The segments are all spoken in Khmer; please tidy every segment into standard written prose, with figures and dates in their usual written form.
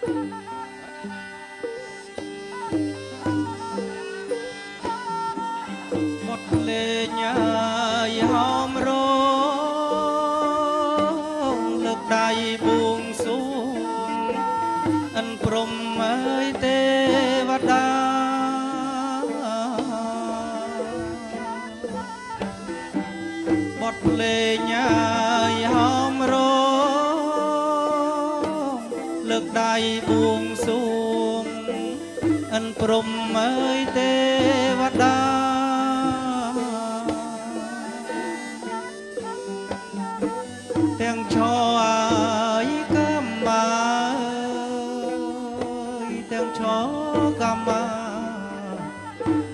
បត់ភ្លេងហើយហោមរងលើកដៃបួងសួងអិនព្រំអើយទេវតាបត់ភ្លេងហើយហោមរងលើកដៃបួងសួងអិនព្រំអើយទេវតា ទាំងឈរអើយកម្មាអើយទាំងឈរកម្មា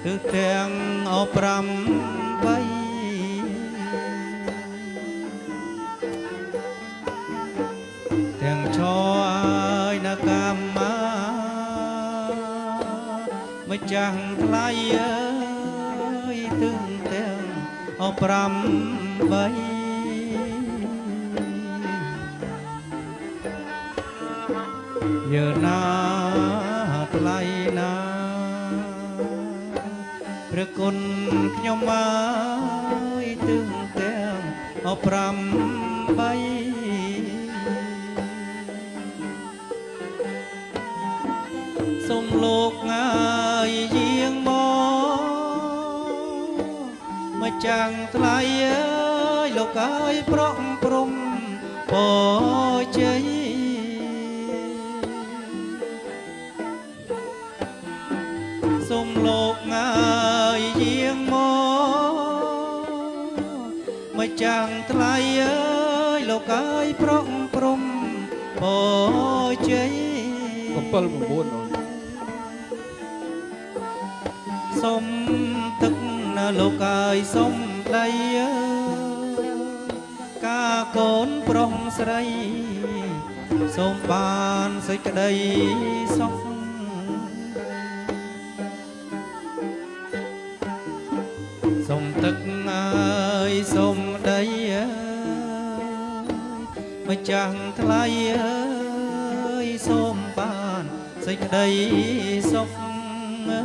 ទិសទាំងអប្រាំបីទាំងឈរអើយនកម្មាម្ចាស់ថ្លៃអើយទិសទាំងអប្រាំបី យើណាថ្លៃណាព្រះគុណខ្ញុំអើយទឹងទាំងអប្រាំបីសូមលោកអើយយាងមកមកចាំងថ្លៃអើយលោកអើយប្រក់ព្រំពរជ័យ សូមលោកអើយយាងមកមកចាំងថ្លៃអើយលោកអើយប្រក់ព្រំពរជ័យ 7 9អូន សូមទឹកណាលោកអើយសូមដីអើយការកូនប្រុសស្រីសូមបានសេចក្តីសុខ សុំទឹកអើយសុំដីអើយម្ចាស់ថ្លៃអើយសូមបានសេចក្តីសុខអើ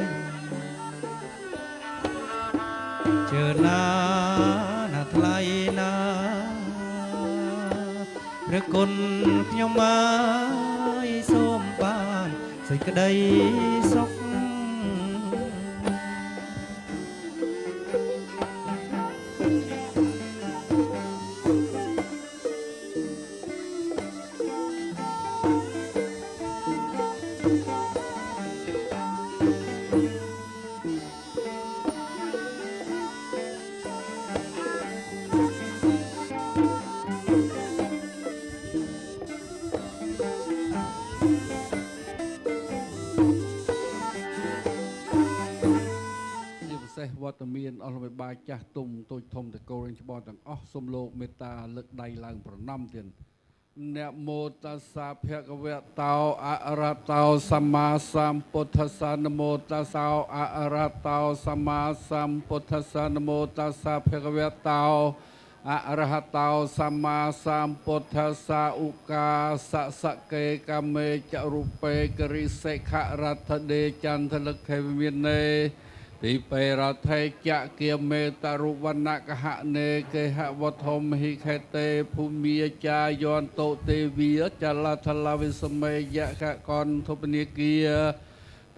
យជឿណាណាថ្លៃណាព្រះគុណខ្ញុំអើយសូមបានសេចក្តីសុខ ជាពិសេសវត្តមានអស់លោកមេបាចាស់ទុំតូចធំតកូលរៀងច្បងទាំងអស់សូមលោកមេត្តាលើកដៃឡើងប្រណម្យទៀតនមោតស្សៈភគវៈតោអរហតោសម្មាសម្ពុទ្ធស្សៈនមោតស្សៈអរហតោសម្មាសម្ពុទ្ធស្សៈនមោតស្សៈភគវៈតោអរហតោសម្មាសម្ពុទ្ធស្សៈឧកាសសកេកមេចរូបេករិសិខរដ្ឋដេចន្ទលក្ខេវិមាននេ ទីបេរដ្ឋេចៈគាមេតរុវណ្ណកហនេគេហវធមហិខេតេភូមិចាយន្តតុទេវីចលថលវិសមេយកកន្ធុបនិគា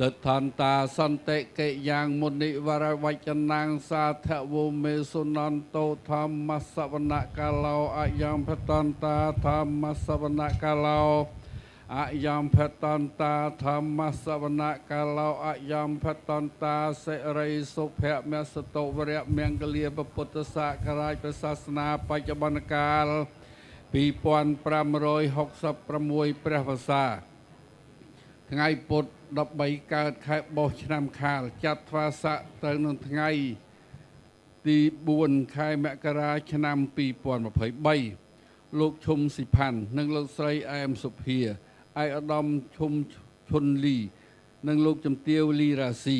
តថន្តាសន្តិកិយ៉ាងមុនិវរវចនាងសាធវមេសុនន្តោធម្មសវនកាឡោអយំភតន្តាធម្មសវនកាឡោ អយំភតន្តាធម្មសវនកាឡោអយំភតន្តាសិរីសុភមសតុវរៈមង្គលាពុទ្ធសករាជព្រះសាសនាបច្ចុប្បន្នកាល2566ព្រះវស្សា ថ្ងៃពុធ13កើតខែបោះឆ្នាំខាលចត្វាស័កទៅនឹងថ្ងៃទី4ខែមករាឆ្នាំ2023លោកឈុំស៊ីផាន់និងលោកស្រីអែមសុភាឯកឧត្តមឈុំឈុនលី និងលោកជំទាវលីរ៉ាស៊ី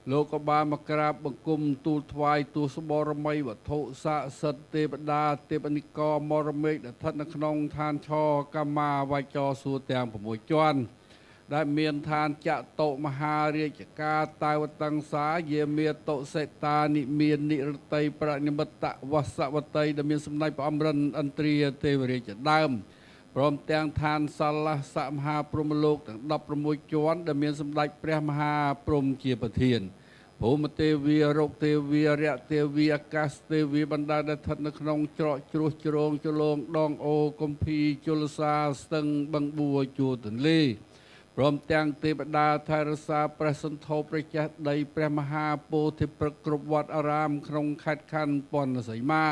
លោកក៏បានមកក្រាបបង្គំទូលថ្វាយទូសបរមីវត្ថុស័ក្តិសិទ្ធិទេវតាទេពនិកមរមេឃដែលស្ថិតនៅក្នុងឋានឆកម្មាវចរសួគ៌ទាំង6ជាន់ដែលមានឋានចតុមហារាជការតាវតង្សាយាមេតុសេតានិមាននិរតីប្រនិមិត្តវសវតីដែលមានសម្ដេចព្រះអមរិនឥន្ទ្រាទេវរាជដើមព្រមទាំងឋានសាលសមហាព្រហ្មលោកទាំង16ជាន់ដែលមានសម្ដេចព្រះមហាព្រហ្មជាប្រធានភូមិទេវីរោគទេវីរៈទេវីអាកាសទេវីបណ្ដាដែលស្ថិតនៅក្នុងច្រកជ្រោះជ្រងជ្រលងដងអូកំភីជលសាស្ទឹងបឹងបួជួរទន្លេព្រមទាំងទេវតាថែរក្សាព្រះសន្ធោព្រះចេះដីព្រះមហាពោធិព្រឹក្សគ្រប់វត្តអារាមក្នុងខេត្តខណ្ឌពន្ធសីមា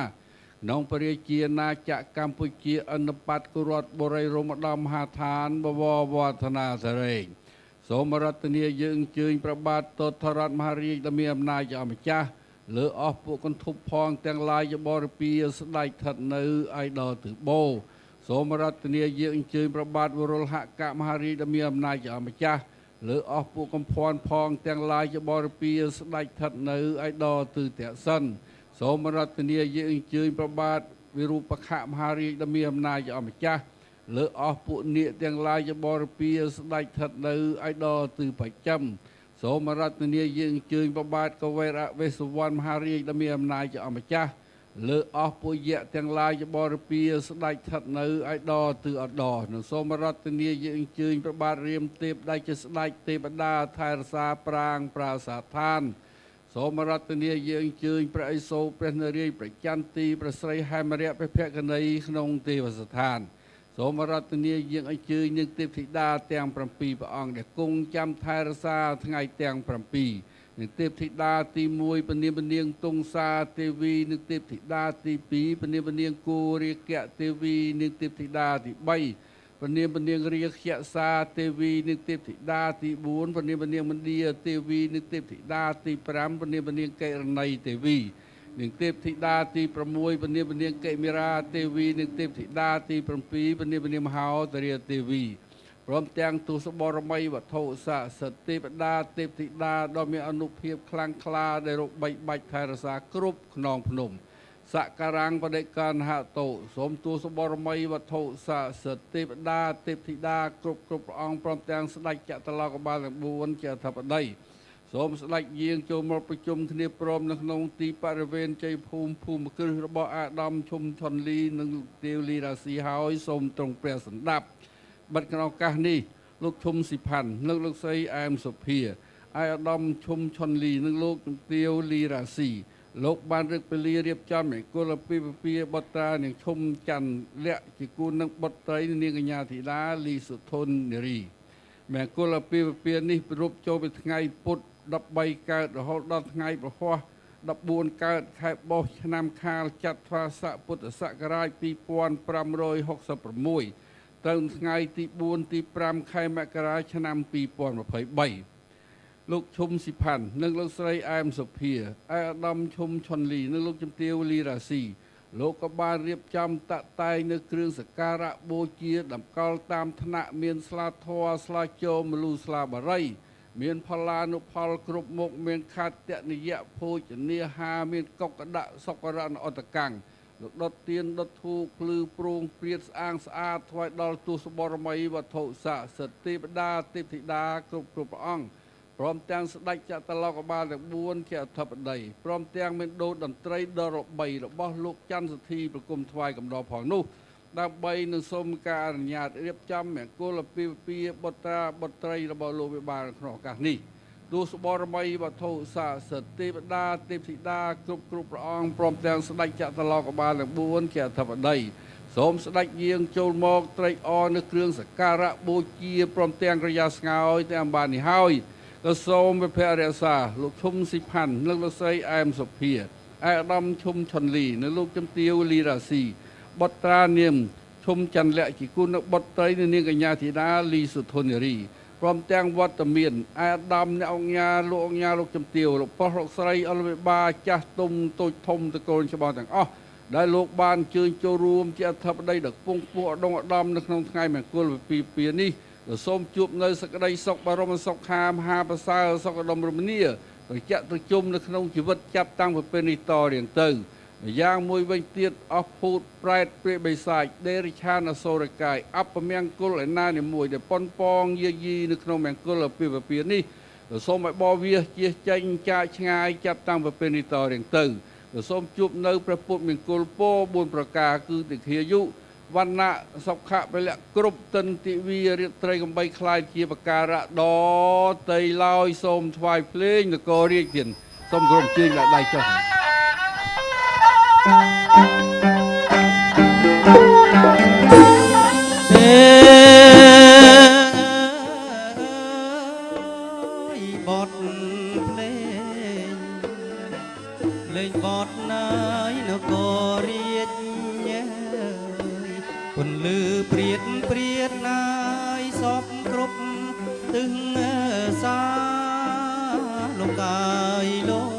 ក្នុងព្រះរាជាណាចក្រកម្ពុជាអនុបត្តរដ្ឋបុរីរមដំមហាឋានបវរវឌ្ឍនាសរេងសូមរតនាយើងអញ្ជើញព្រះបាទទតរដ្ឋមហារាជដ៏មានអំណាចអម្ចាស់លើអស់ពួកកន្ធប់ផងទាំងឡាយបរិពារស្ដេចស្ថិតនៅឯដល់ទិបោសូមរតនាយើងអញ្ជើញព្រះបាទវរុលហកមហារាជដ៏មានអំណាចអម្ចាស់លើអស់ពួកកំភួនផងទាំងឡាយបរិពារស្ដេចស្ថិតនៅឯដល់ទិតសិនសូមរតនាយើងអញ្ជើញព្រះបាទវិរូបខមហារាជដ៏មានអំណាចអម្ចាស់លើអស់ពួកនាគទាំងឡាយបរិពារស្ដេចស្ថិតនៅឯដល់ទិបច្ចឹមសូមរតនាយើងអញ្ជើញព្រះបាទកវេរវេស្សវណ្ណមហារាជដ៏មានអំណាចអម្ចាស់លើអស់ពួកយៈទាំងឡាយបរិពារស្ដេចស្ថិតនៅឯដល់ទិអដនិងសូមរតនាយើងអញ្ជើញព្រះបាទរាមទេពដែលជាស្ដេចទេវតាថែរក្សាប្រាងប្រាសាទឋានសូមរតនាយើងអញ្ជើញព្រះឥសូរព្រះនរាយណ៍ព្រះចន្ទីព្រះស្រីហេមរៈព្រះភគណីក្នុងទេវស្ថានសូមរតនាយើងអញ្ជើញនឹងទេពធីតាទាំង7ព្រះអង្គដែលគង់ចាំថែរក្សាថ្ងៃទាំង7នឹងទេពធីតាទី1ពនាមនាងទង្សាទេវីនឹងទេពធីតាទី2ពនាមនាងគោរាគៈទេវីនឹងទេពធីតាទី3ពនាមនាងរាខៈសាទេវីនឹងទេពធីតាទី4ពនាមនាងមន្ទាទេវីនឹងទេពធីតាទី5ពនាមនាងកិរណីទេវីនឹងទេពធីតាទី6ពនាមនាងកិមិរាទេវីនឹងទេពធីតាទី7ពនាមនាងមហោទរាទេវីព្រមទាំងទសបរមីវត្ថុស័ក្តិសិទ្ធិទេវតាទេពធីតាដ៏មានអនុភាពខ្លាំងក្លាដែលរកបីបាច់ថែរក្សាគ្រប់ខ្នងភ្នំសក្ការំបដិកណ្ហតុសូមទសបរមីវត្ថុស័ក្តិសិទ្ធិទេវតាទេពធីតាគ្រប់គ្រប់ព្រះអង្គព្រមទាំងស្ដេចចតុលោកបាលទាំង4ជាអធិបតីសូមស្ដេចយាងចូលមកប្រជុំគ្នាព្រមនៅក្នុងទីបរិវេណជ័យភូមិភូមិគ្រឹះរបស់អាដាមឈុំឆុនលីនិងលោកទាវលីរាស៊ីហើយសូមទ្រង់ព្រះសម្ដាប់បិទក្នុងឱកាសនេះលោកឈុំស៊ីផាន់និងលោកស្រីអែមសុភាឯអាដាមឈុំឆុនលីនិងលោកជំទាវលីរាស៊ីលោកបានរឹកពលីរៀបចំនៃគុលពីពពាបត្រានឹងឈុំច័ន្ទលក្ខជាគូនឹងបុត្រីនាងកញ្ញាធីតាលីសុធននារីមង្គលពីពពានេះប្រពចូលពីថ្ងៃពុធ13កើតរហូតដល់ថ្ងៃប្រហោះ14កើតខែបោះឆ្នាំខាលចត្វាស័កពុទ្ធសករាជ2566ទៅថ្ងៃទី4ទី5ខែមករាឆ្នាំ2023លោកឈុំស៊ីផាន់និងលោកស្រីអែមសុភាឯអាដាមឈុំឆុនលីនិងលោកជំទាវលីរាស៊ីលោកក៏បានរៀបចំតាក់តែងនៅគ្រឿងសក្ការៈបូជាតម្កល់តាមថ្នាក់មានស្លាធម៌ស្លាជោមលូស្លាបារីមានផលានុផលគ្រប់មុខមានខាតតនិយៈភោជនាហាមានកុកដៈសុករៈអតកាំងលោកដុតទៀនដុតធូបភ្លឺព្រូងព្រាតស្អាងស្អាតថ្វាយដល់ទសបរមីវត្ថុស័ក្តិសិទ្ធិទេវតាទេពធីតាគ្រប់គ្រប់ព្រះអង្គព្រមទាំងស្ដេចចតុលោកបាលទាំង4ជាអធិបតីព្រមទាំងមានដូតន្ត្រីដ៏ល្បីរបស់លោកច័ន្ទសុធីប្រគំថ្វាយកំដរផងនោះដើម្បីនឹងសូមការអនុញ្ញាតរៀបចំមង្គលពីពបុត្រាបុត្រីរបស់លោកវិបាលក្នុងឱកាសនេះទសបរមីវត្ថុស័ក្តិសិទ្ធិទេវតាទេពធីតាគ្រប់គ្រប់ព្រះអង្គព្រមទាំងស្ដេចចតុលោកបាលទាំង4ជាអធិបតីសូមស្ដេចយាងចូលមកត្រេកអរនៅគ្រឿងសក្ការៈបូជាព្រមទាំងក្រយាស្ងោយទាំងបាននេះហើយក៏សូមវិភៈរក្សាលោកឈុំស៊ីផាន់និងលោកស្រីអែមសុភាឯអាដាមឈុំឆុនលីនិងលោកជំទាវលីរាស៊ីបុត្រានាមឈុំច័ន្ទលក្ខជាគុណបុត្រីនាងកញ្ញាធីតាលីសុធននារីព្រមទាំងវត្តមានឯអាដាមអ្នកអង្គញាលោកអង្គញាលោកជំទាវលោកប្រុសលោកស្រីអលវិបាចាស់ទុំតូចធំតកូនច្បងទាំងអស់ដែលលោកបានជើញចូលរួមជាអធិបតីដ៏ពងពោះឧត្តមឧត្តមនៅក្នុងថ្ងៃមង្គលពីពពានេះសូមជួបនៅសក្តីសុខបរមសុខាមហាប្រសើរសុខដុមរមនា ត្រជាក់ត្រជុំនៅក្នុងជីវិតចាប់តាំងពីពេលនេះតរៀងទៅយ៉ាងមួយវិញទៀតអស់ភូតប្រែតព្រាយបិសាចដេរិឆានអសូរកាយអពមង្គលឯណានីមួយដែលប៉ុនប៉ងយាយីនៅក្នុងមង្គលអភិវពានេះសូមឲ្យបវាជៀសចេញចាកឆ្ងាយចាប់តាំងពីពេលនេះតរៀងទៅសូមជួបនៅព្រះពុទ្ធមង្គលពោ4ប្រការគឺតិខាយុវណ្ណៈសុខៈពលៈគ្រប់តិនទិវារាត្រីកំបីខ្លាយជាបការៈដតីឡើយសូមថ្វាយភ្លេងនគររាជទៀតសូមគោរពជើញដាក់ដៃចុះ អេយបត់ភ្លេងលេងបត់ណាយនគររាជអើយពន្លឺព្រាតព្រាតណាយសពគ្រប់ទឹងសាលោកកាយលោក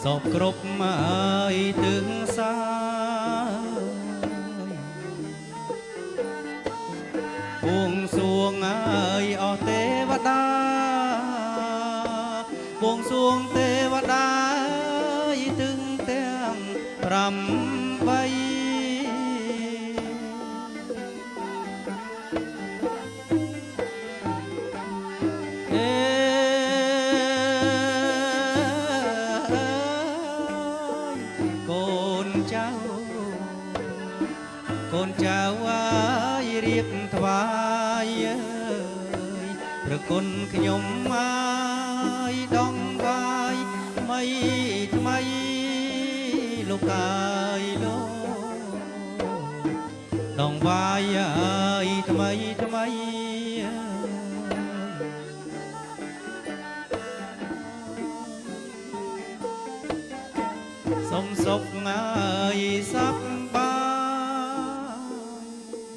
សពគ្រប់ហើយទឹងសា ពួងសួងអើយអស់ទេវតាពួងសួងទេវតាអើយទឹងទាំង8អេយកូនចៅ កូនចៅអើយរៀបថ្វាយអើយប្រគុណខ្ញុំអើយដងវាយថ្មីថ្មីលោកអើយលោកដងវាយអើយថ្មីថ្មីអើយសូមសុខអើយសប្បាយ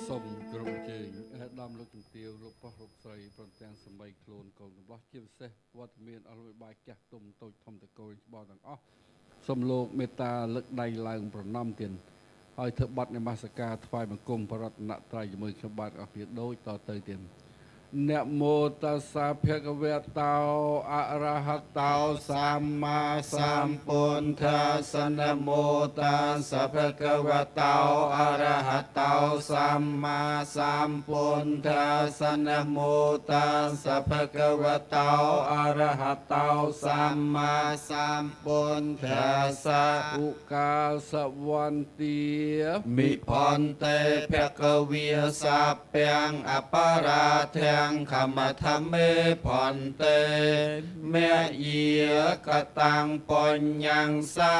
សូមគោរពអញ្ជើញអាដាមលោកជំទាវលោកប្រុសលោកស្រីព្រមទាំងសមីខ្លួនកូនកំឡោះជាពិសេសវត្តមានអស់លោកបាចាស់ទុំតូចធំតកូលច្បល់ទាំងអស់សូមលោកមេត្តាលើកដៃឡើងប្រណម្យទានហើយធ្វើបទនមស្ការថ្វាយបង្គំព្រះរតនត្រ័យជាមួយខ្ញុំបាទអស់គ្នាដូចតទៅទៀតនមោតស្សៈភគវតោអរហតោសម្មាសម្ពុទ្ធាសនមោតាសភគវតោអរហតោសម្មាសម្ពុទ្ធាសនមោតាសភគវតោអរហតោសម្មាសម្ពុទ្ធាសឧកាសវន្តា មិផនតេភគវាសាពាំងអបរាធាំងខមធមេផនតេមយាកតាំងបញ្ញងសា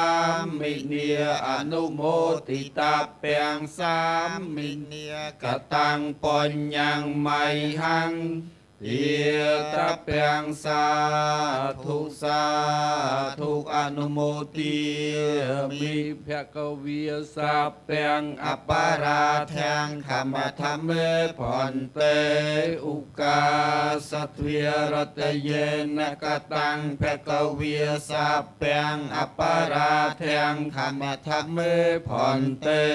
មិនីអនុមោទិតាពាំងសាមិនីកតាំងបញ្ញងមៃហੰទាតពាំងសាធុសាធុអនុមោទា មិ មិ ភគវាសាពាំងអ អបរាធាំងខមធមេផនតេឧកាសទ្វារតយេនកតាំងភគវាសាពាំងអបរាធាំងខមធមេផនតេ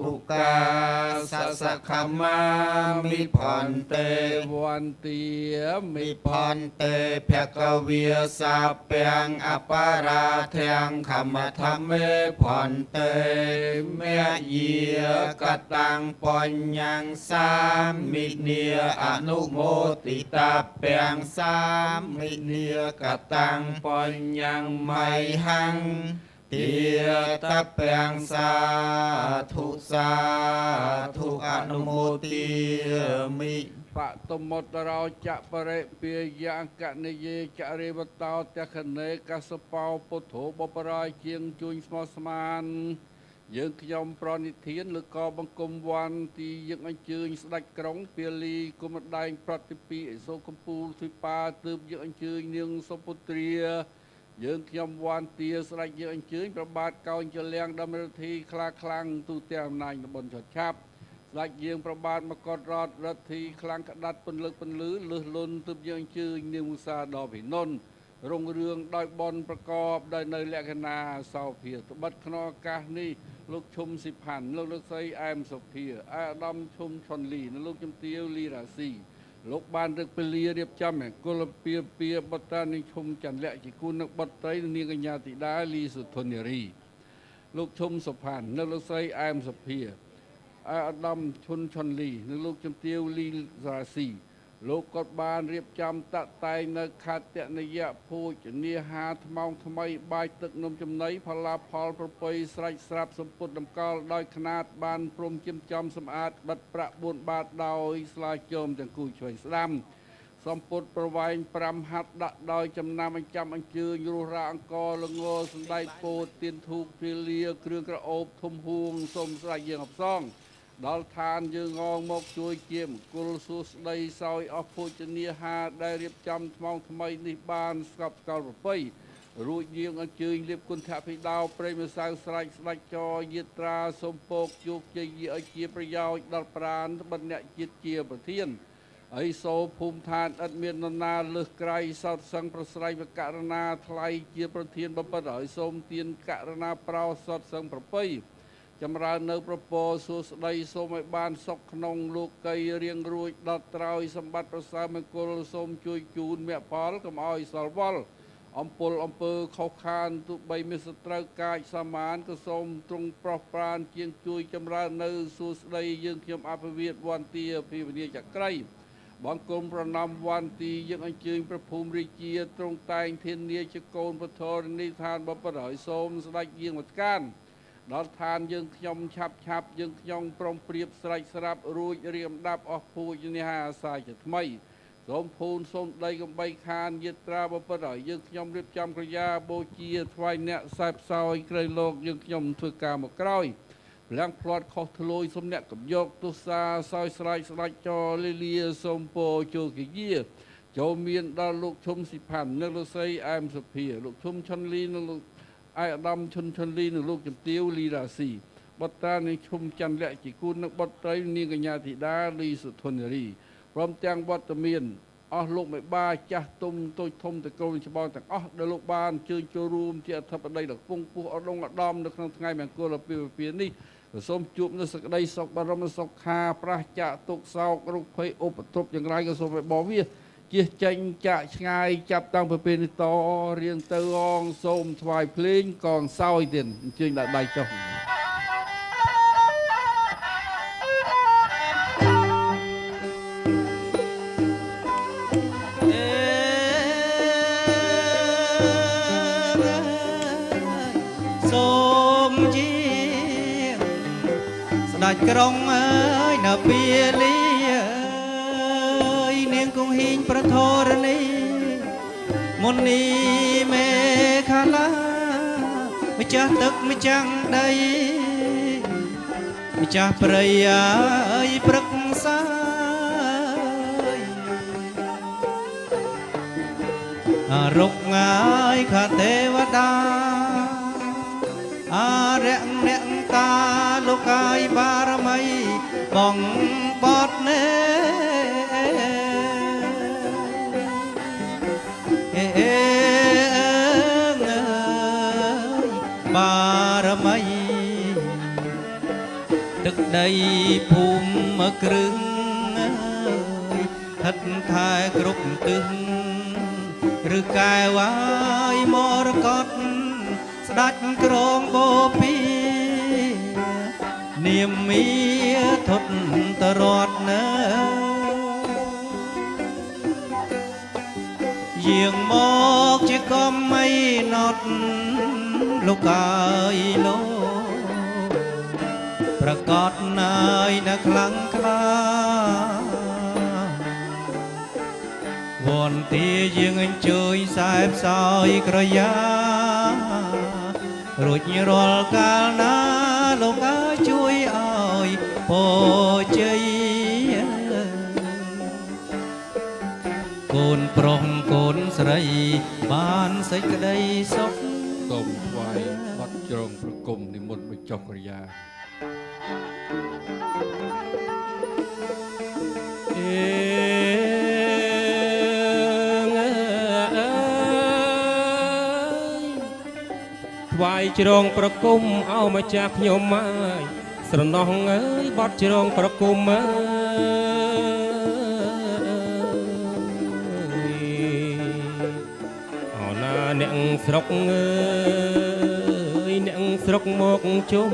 ឧកាសសខមាមិផនតេ វន្តាមិ មិផនតេភគវាសាពាំងអបរាធាំងខមធមេផនតេមយាកតាំងបញ្ញងសាមិនីអនុមោទិតាពាំងសាមិនីកតាំង បញ្ញង មៃហੰទាតពាំងសាធុសាធុអនុមោទាមិ បតមុត្តរោចបរិពាយ៉ាងកនិយេចរិវតោតខនេកសបោពុទ្ធោបបរាយជាងជួញស្មោះស្មានយើងខ្ញុំប្រនិធានលើកបង្គំវ័នទីយើងអញ្ជើញស្ដេចក្រុងពាលីគុំដែងប្រតិពីអេសូកំពូលទ្វីបាទើបយើងអញ្ជើញនាងសុពុទ្រាយើងខ្ញុំវ័នទាស្ដេចយើងអញ្ជើញប្របាទកោញចលៀងដំរដ្ឋីខ្លាខ្លាំងទូទាំងអំណាចតំបន់ឆាប់ស្ដេចយើងប្របាទមកុដរតរដ្ឋីខ្លាំងក្តាត់ពន្លឹកពន្លឺលឹះលុនទើបយើងអញ្ជើញនាងឧស្សាហ៍ដល់ភិនុនរុងរឿងដោយបនប្រកបដោយនៅលក្ខណៈសោភាត្បិតក្នុងឱកាសនេះលោកឈុំសិផាន់លោកលោកស្រីអែមសុភាអាដាមឈុំឆុនលីនិងលោកជំទាវលីរ៉ាស៊ី លោកបានរឹកពលារៀបចំមង្គលពៀពៀបត្រានាងឈុំចន្ទលៈជាគូននឹងបុត្រីនាងកញ្ញាធីតាលីសុធននារីលោកឈុំសុផាននិងលោកស្រីអែមសុភាអាដាមឈុនឆុនលីនិងលោកជំទាវលីសាស៊ីលោកក៏បានរៀបចំតតែងនៅខត្តនយៈភោជនាហាថ្មោងថ្មីបាយទឹកនំចំណីផលាផលប្រពៃស្រេចស្រាប់សម្ពុតតម្កល់ដោយខ្នាតបានព្រមជិមចំសម្អាតបិទប្រាក់4បាតដោយស្លាជោមទាំងគូឆ្វេងស្ដាំសម្ពុតប្រវែង5ហាត់ដាក់ដោយចំណាំអញ្ចាំអញ្ជើញរស់រាអង្គលងសណ្ដែកពោតទៀនធូបពេលលាគ្រឿងក្រអូបធំហួងសូមស្រេចយើងអផ្សងដល់ឋានយើងងងមកជួយជាមង្គលសួស្តីសោយអស់ភោជនាហាដែលរៀបចំថ្មោងថ្មីនេះបានស្កប់ស្កល់ប្រពៃរួចយើងអញ្ជើញលៀបគុណថភិដោព្រៃម្សៅស្រេចស្ដេចចយាត្រាសូមពោកជោគជ័យឲ្យជាប្រយោជន៍ដល់ប្រានបិណ្ឌអ្នកជាតិជាប្រធានអីសូភូមិឋានឥតមាននរណាលើសក្រៃសោតសឹងប្រស្រ័យវករណាថ្លៃជាប្រធានបបិទ្ធឲ្យសូមទានករណាប្រោសតសឹងប្រពៃចម្រើននៅប្រពោសួស្តីសូមឲ្យបានសុខក្នុងលោកីរៀងរួចដល់ត្រើយសម្បត្តិប្រសើរមង្គលសូមជួយជូនមគ្គផលកុំឲ្យសល់វល់អំពលអំពើខុសខានទោះបីមានសត្រូវកាចសមានក៏សូមទ្រង់ប្រោះប្រានជាងជួយចម្រើននៅសួស្តីយើងខ្ញុំអភិវិទ្យវន្តាភិវនីចក្រីបង្គំប្រណម្យវន្ទីយើងអញ្ជើញព្រះភូមិរាជាទ្រង់តែងធានាជាកូនពធរនីឋានបបិទ្ធឲ្យសូមស្ដេចយាងមកកានដល់ឋានយើងខ្ញុំឆាប់ឆាប់យើងខ្ញុំប្រុងព្រៀបស្រេចស្រាប់រួចរៀមដាប់អស់ភូជនិហាអាសាជាថ្មីសូមភូនសូមដីកំបីខានយាត្រាបបិទ្ធឲ្យយើងខ្ញុំរៀបចំក្រយាបូជាថ្វាយអ្នកសែបសោយក្រៃលោកយើងខ្ញុំធ្វើការមកក្រោយលៀងផ្លាត់ខុសធ្លួយសូមអ្នកកំយកទុសាសោយស្រែកស្ដេចចលីលាសូមពោជោគយាចូលមានដល់លោកឈុំស៊ីផាន់និងលោកស្រីអែមសុភាលោកឈុំឆុនលីនិងលោកឯកឧត្តមឈុនឈុនលីនិងលោកជំទាវលីរាស៊ីបុត្រានាងឈុំចន្ទលៈជាគូននិងបុត្រីនាងកញ្ញាធីតាលីសុធនរីព្រមទាំងវត្តមានអស់លោកមេបាចាស់ទុំតូចធំតកូលច្បងទាំងអស់ដែលលោកបានជើញចូលរួមជាអធិបតីដ៏ខ្ពង់ខ្ពស់ឧត្តមឧត្តមនៅក្នុងថ្ងៃមង្គលអាពាហ៍ពិពាហ៍នេះសូមជួបនៅសេចក្តីសុខបរមសុខាប្រះចាកទុក្ខសោករោគភ័យឧបទ្រពយ៉ាងไรក៏សូមឲ្យបវាជៀសចេញចាក់ឆ្ងាយចាប់តាំងពីពេលនេះតរៀងទៅអងសូមថ្វាយភ្លេងកងសោយទៀតអញ្ជើញដាក់ដៃចុះ សូមជាស្ដេចក្រុងអើយនៅពាលីអើយនាងគង្ហីងប្រធរនីមុនីមេខាឡាម្ចាស់ទឹកម្ចាស់ដីម្ចាស់ព្រៃអើយព្រឹក្សាអរុកងាយខាទេវតាអរៈអ្នកតាលោកកាយបារមីបងបតនេអេអើយបារមីទឹកដីភូមិគ្រឹងអើយឋិតថែគ្រប់ទិសឬកែវហើយមរកតស្ដេចក្រងបូព៌ានាមមាធុតតរតនយាងមកជាកំមៃណត់លោកកាយលោកប្រកបណាយនៅខ្លាំងក្លាវន្តាយើងអញ្ជើញសែបសោយក្រយារួចរាល់កាលណាលោកអើយជួយឲ្យពោជ័យកូនប្រុសកូនស្រីបានសេចក្តីសុខ សូមថ្វាយបទជ្រងប្រគំនិមន្តបញ្ចុះក្រយា អេងអើយថ្វាយជ្រងប្រគំអោម្ចាស់ខ្ញុំអើយស្រណោះអើយបត់ជ្រងប្រគំអើ ស្រុកអើយអ្នកស្រុកមកជុំ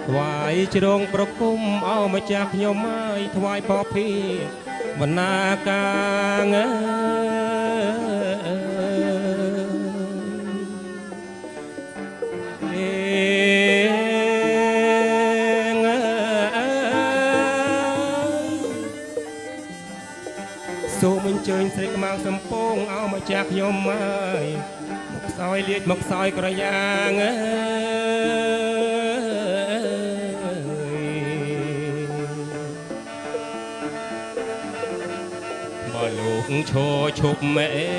ថ្វាយជ្រងប្រគុំអោម្ចាស់ខ្ញុំហើយថ្វាយពភីបណ្ណាកាងអើយអេងអើយ សូមអញ្ជើញស្រីខ្មៅសំពងអោម្ចាស់ខ្ញុំហើយមកសោយលាជមកសោយក្រយ៉ាងអើយបើលោកឈរឈប់ម៉ែអើ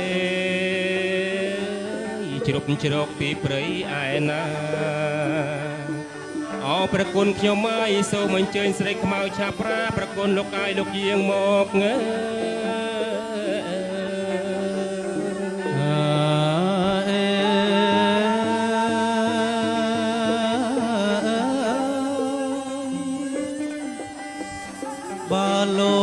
យជ្រុបជ្រកពីព្រៃឯណា អោប្រគុណខ្ញុំហើយសូមអញ្ជើញស្រីខ្មៅឆាប្រាប្រគុណលោកអាយលោកយាងមកងើ បើលោ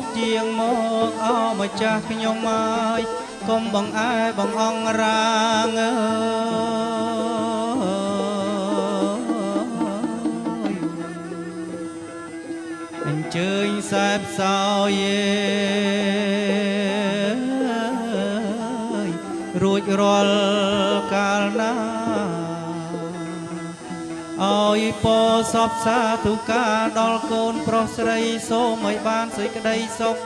កជាងមកអោម្ចាស់ខ្ញុំហើយកុំបងអែបងអងរាងអើយអញ្ជើញសែបសោយអើយរួចរាល់កាលណា អោយពរសពសាធុការដល់កូនប្រុសស្រីសូមឲ្យបានសេចក្តីសុខ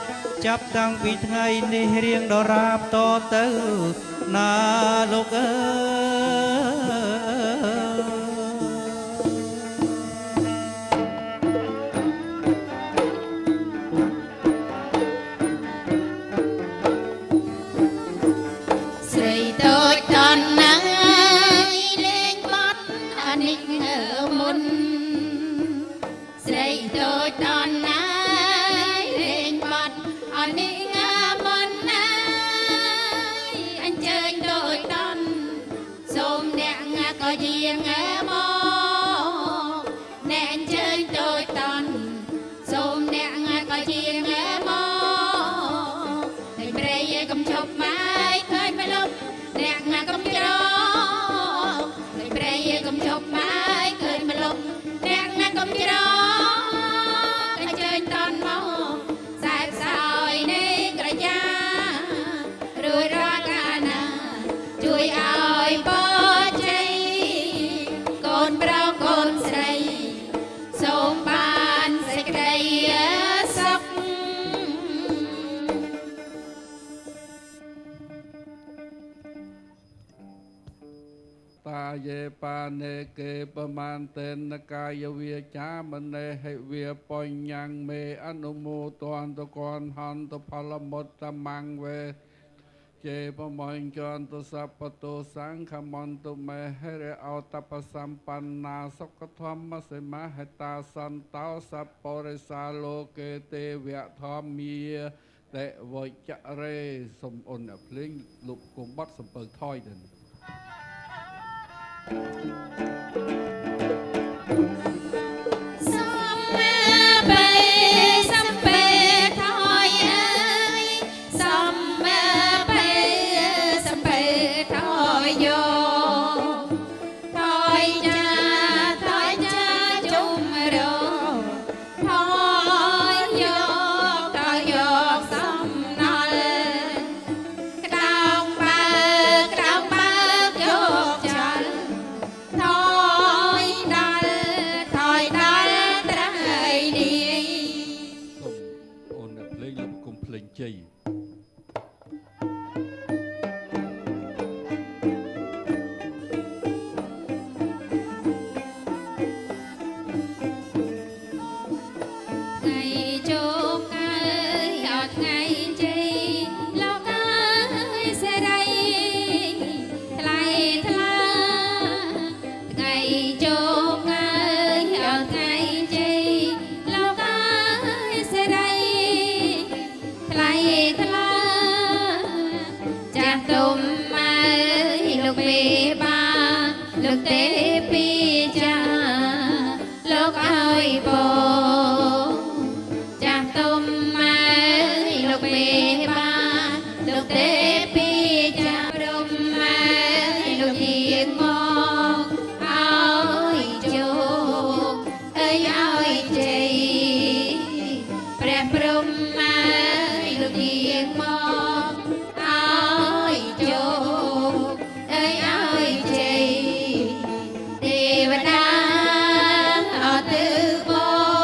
ចាប់តាំងពីថ្ងៃនេះរៀងដរាបតទៅណាលោកអើយ ស្រីតូចតនណាយលេងបាត់អានិចមុនស្រីតូចតនណាយលេងបាត់អានិចមុនណាយអញ្ជើញតូចតនសូមអ្នកក៏យាងមកអ្នកអញ្ជើញតូចតនសូមអ្នកក៏យាងមក ឃើញព្រៃកុំឈប់ម៉ាយឃើញម្លប់អ្នកណាកុំច្រកឃើញព្រៃកុំឈប់ម៉ាយឃើញម្លប់អ្នកណាកុំច្រកអញ្ជើញតន់មកសែបសោយនៃក្រយារួចរាល់កាលណាជួយឲ្យពរជ័យកូនប្រុសកូនស្រីសូមបានសេចក្តីសុខ តាយេបានេកេបមានតេនកាយវាចាមនេហិវាបញ្ញੰមេអនុមោទន្តកនហន្តផលមុត្តមង្វេចេបមញ្ចន្តសពតោសង្ឃមន្តមេហិរិអោតបសម្បណ្ណាសុខធម្មសិមហេតាសន្តោសពរិសាលោកេទេវៈធម្មាតិវចរេសូមអូនអ្នកភ្លេងលោកគង់បត់សំពៅថយទៅ សំបេសំបេថយអើយសំបេសំបេថយយោថយចាថយចាជុំរថយយកថយយកសំណល់ក្តោងបើក្តោងបើយកចល ថយដល់ថយដល់ត្រៃនាយ សូមអូនអ្នកភ្លេងលោកគុំភ្លេងជ័យ ថ្ងៃជោគើយអត់ថ្ងៃជ័យលោកអើយសេរីថ្លៃថ្លាថ្ងៃជោគើយអត់ថ្ងៃជ័យលោកអើយសេរីថ្លៃថ្លាចាស់ទុំអើយលោកមេបាលោកទេពីចាលោកអើយពរ ចាស់ទុំអើយលោកមេបាលោកទេ ឲ្យជ័យព្រះព្រំអើយលោកយាងមកឲ្យជោគអើយឲ្យជ័យទេវតាអត់ទៅម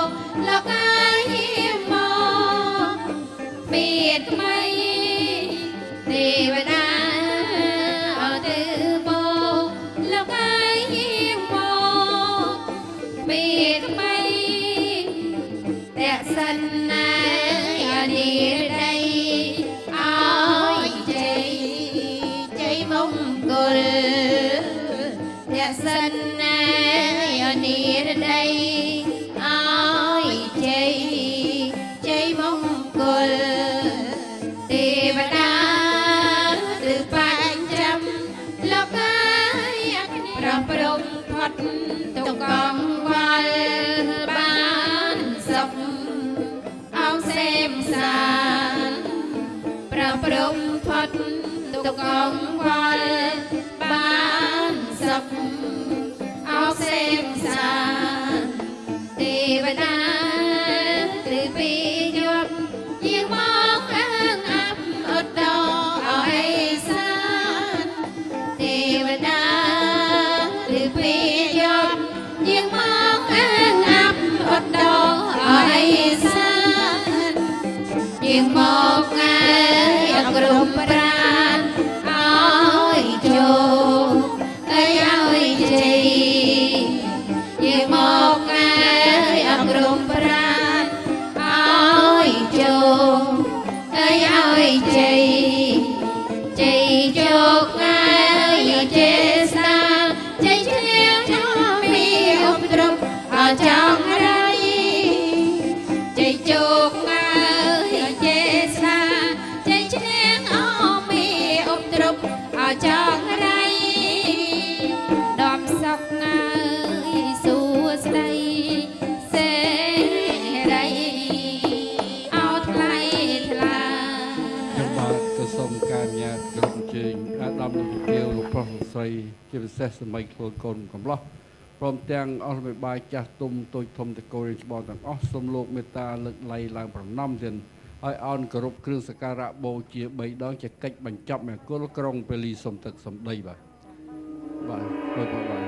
កលោកអើយយាងមក មៀតថ្មីទេវតាអត់ទៅមកលោកអើយយាងមកមៀតថ្មីតសិនណាយនីរដីឲ្យជ័យជ័យមង្គលតសិនណាយនីរដីឲ្យជ័យជ័យមង្គលទេវតាឬបញ្ចាំលោកអើយប្រព្រំផុតទុកកង្វល់បានសុខអោសេមសានប្រព្រំផុតទុកកង្វល់បានសុខអោសេមសានទេវតាឬពីយប់យាងមកអើងអាប់អត់ដល់អេសានទេវតាឬពីយប់យាងមកអើងអាប់អត់ដល់អេសានយាងមកអើយអក្រុមប្រានឲ្យជោគអើយឲ្យជ័យ យាងមកអើយអក្រុមប្រានឲ្យជោគអើយឲ្យជ័យជ័យជោគអើយចេស្តាជ័យឈ្នះចំមីឧបទ្រពអចង់រៃជ័យជោគអើយចេស្តាជ័យឈ្នះអមីឧបទ្រពអចង់រៃ ដំសុកអើយសួស្ដីសេរីអោថ្លៃថ្លា ខ្ញុំបាទក៏សូមការអនុញ្ញាតគោរពអញ្ជើញអាដាមលោកជំទាវលោកប្រុសលោកស្រីជាពិសេសសម័យខ្លួនកូនកំឡោះព្រមទាំងអស់មេបាចាស់ទុំតូចធំតកូលរៀនច្បងទាំងអស់សូមលោកមេត្តាលើកឡៃឡើងប្រណម្យទៀតហើយអោនគោរពគ្រឿងសក្ការៈបូជា3ដងជាកិច្ចបញ្ចប់មង្គលក្រុងពលីសុំទឹកសំដីបាទបាទបាទបាទ